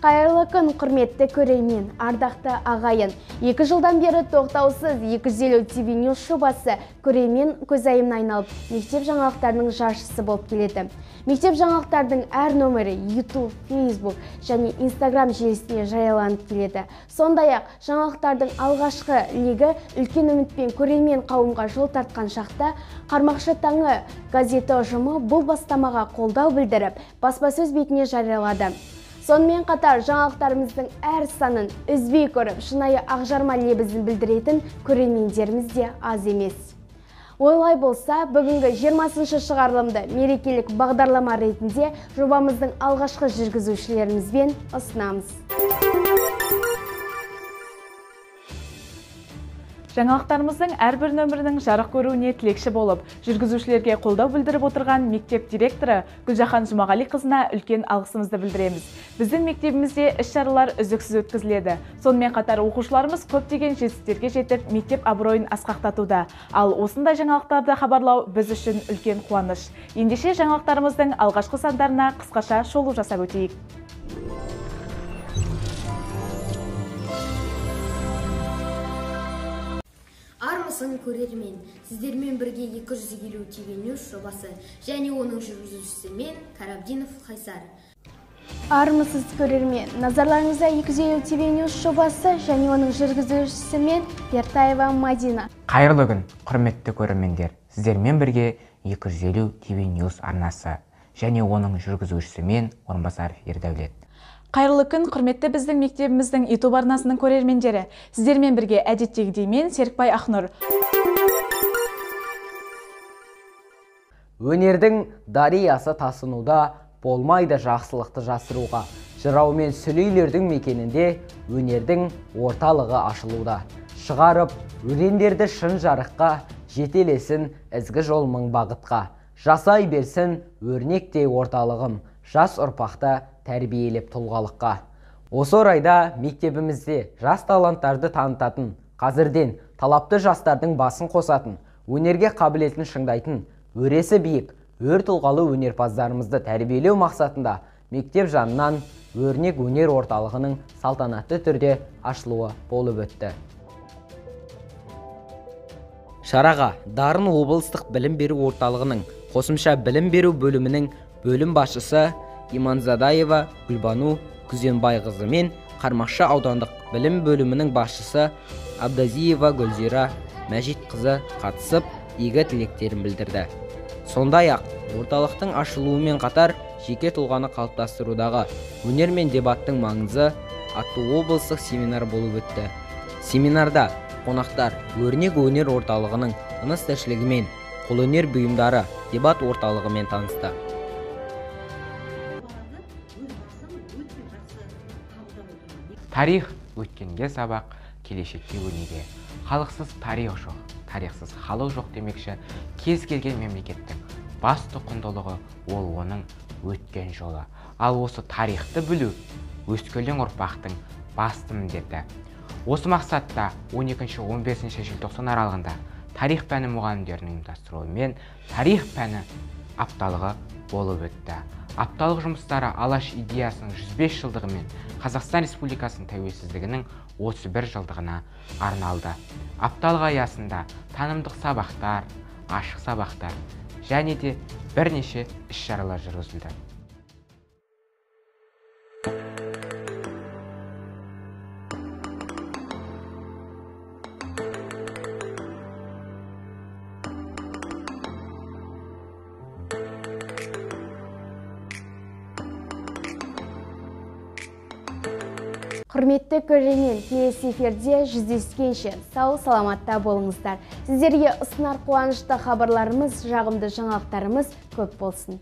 Қайырлы күн, құрметті көрермен, ардақты ағайын. 2 жылдан бері тоқтаусыз 250 TV News жобасы көрермен көзайымына айналып, мектеп жаңалықтарының жаршысы болып келеді. Мектеп жаңалықтардың әр нөмірі YouTube, Facebook және Instagram желісіне жарияланып келеді. Сондай-ақ, жаңалықтардың алғашқы легі үлкен үмітпен көрермен қауымға жол тартқан шақта Қармақшы таңы газеті ұжымы бұл бастамаға қолдау білдіріп, баспасөз бетіне жариялады. Сонымен қатар жаңалықтарымыздың әр санын үзбей көріп, шынайы ақжарма лебізін білдіретін көрермендеріміз де аз емес. Олай болса, бүгінгі 20-шы шығарылымды мерекелік бағдарлама ретінде жобамыздың алғашқы жүргізушілерімізбен ұсынамыз. Жаңалықтарымыздың әрбір нөмірінің жарық көруіне тілекші болып, жүргізушілерге қолдау білдіріп отырған мектеп директоры Гүлжахан Жұмағалиқызына үлкен алғысымызды білдіреміз. Біздің мектебімізде іс-шаралар үздіксіз өткізіледі. Сонымен қатар оқушыларымыз көптеген жетістіктерге жетіп, мектеп абыройын асқақтатуда. Ал осындай жаңалықтарды хабарлау біз үшін үлкен қуаныш. Ендеше жаңалықтарымыздың алғашқы сандарына қысқаша шолу жасап өтейік. Армысың көрермен, сіздермен бірге 250 TV News жобасы және оның жүргізушісі мен Карабдинов Қайсар. Армысыз көрермен, назарларыңызда 250 TV News жобасы және оның жүргізушісі мен Бертаева Мадина. Қайырлы күн, құрметті көрермендер. Сіздермен бірге 250 TV News арнасы және оның жүргізушісі мен Орынбасаров Ердәулет. Қайырлы күн, құрметті біздің мектебіміздің YouTube арнасының көрермендері. Сіздермен бірге әдеттегідей мен Серікбай Ақнұр. Өнердің дариясы тасынуда, болмайды жақсылықты жасыруға. Жырау мен сүлейлердің мекенінде өнердің орталығы ашылуда. Шығарып, өрендерді шын жарыққа, жетелесін ізгі жол мың бағытқа. Жасай берсін өрнектей орталығым, жас ұрпақты тәрбиелеп тұлғалыққа. Осы орайда мектебімізде жас таланттарды танытатын, қазірден талапты жастардың басын қосатын, өнерге қабілетін шыңдайтын, өресі биік, өр тұлғалы өнерпаздарымызды тәрбиелеу мақсатында мектеп жанынан өрнек өнер орталығының салтанатты түрде ашылуы болып өтті. Шараға Дарын облыстық білім беру орталығының қосымша білім беру бөлімінің бөлім басшысы Иманзадаева Гүлбану Күзенбайқызы мен Қармақшы аудандық білім бөлімінің басшысы Абдазиева Гүлзира Мәжитқызы қатысып, игі тілектерін білдірді. Сондай-ақ, орталықтың ашылуымен қатар жеке тұлғаны қалыптастырудағы өнер мен дебаттың маңызы атты облыстық семинар болып өтті. Семинарда қонақтар өрнек өнер орталығының тыныс-тіршілігімен, қолөнер бұйымдары дебат орталығымен танысты. Тарих өткенге сабақ, келешекке өнеге. Халықсыз тарих жоқ, тарихсыз халық жоқ демекші, кез келген мемлекеттің басты құндылығы ол оның өткен жолы. Ал осы тарихты білу өскелең ұрпақтың басты міндеті. Осы мақсатта 12-15 желтоқсан аралығында тарих пәні мұғалімдерінің ұйымдастыруымен тарих пәні апталығы болып өтті. Апталық жұмыстары Алаш идеясының 105 жылдығы мен Қазақстан Республикасының тәуелсіздігінің 31 жылдығына арналды. Апталық аясында танымдық сабақтар, ашық сабақтар және де бірнеше іс-шаралар жүргізілді. Құрметті көрермен, келесі эфирде жүздескенше сау саламатта болыңыздар. Сіздерге ұсынар қуанышты хабарларымыз, жағымды жаңалықтарымыз көп болсын.